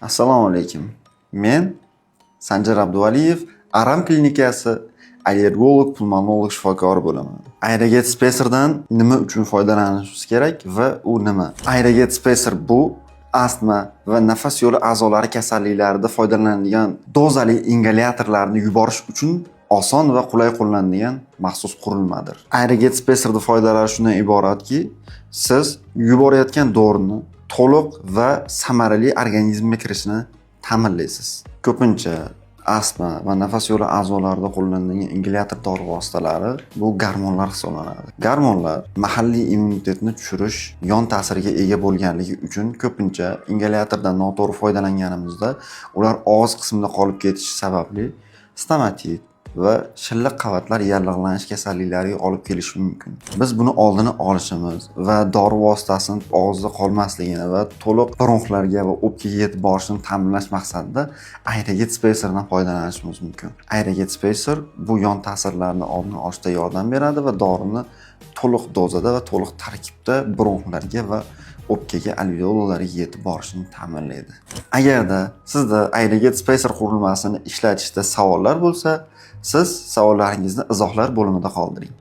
Assalomu alaykum. Men Sanjar Abduvaliyev, Aram klinikasi allergolog, pulmonolog shifokori bo'laman. Aeroget Spacerdan nima uchun foydalanishimiz kerak va u nima? Aeroget Spacer bu astma va nafas yo'li a'zolari kasalliklarida foydalaniladigan dozali ingalyatorlarni yuborish uchun oson va qulay qo'llanadigan maxsus qurilmadir. Aeroget Spacerda foydalari shundan iboratki, siz yuborayotgan dorini to'liq va samarali organizmga kirishini ta'minlaysiz. Ko'pincha astma va nafas yo'li a'zolarida qo'llanilgan ingalyator dori vositalari bu gormonlar hisoblanadi. Gormonlar mahalliy immunitetni tushirish yon ta'siriga ega bo'lganligi uchun ko'pincha ingalyatordan noto'g'ri foydalanganimizda ular og'iz qismida qolib ketishi sababli stomatit va shilliq qavatlar yallig'lanish kasalliklariga olib kelishi mumkin. Biz buni oldini olishimiz va dori vositasini og'izda qolmasligini va to'liq bronxlarga va o'pkaga yetib borishini ta'minlash maqsadida Aeroget Spacerdan foydalanishimiz mumkin. Aeroget Spacer bu yon ta'sirlarni oldini olishda yordam beradi va dorini to'liq dozada va to'liq tarkibda bronxlarga va o'pkaga, alveolalarga yetib borishini ta'minlaydi. Agarda sizda Aeroget Spacer qurilmasini ishlatishda savollar bo'lsa, siz savollaringizni izohlar bo'limida qoldiring.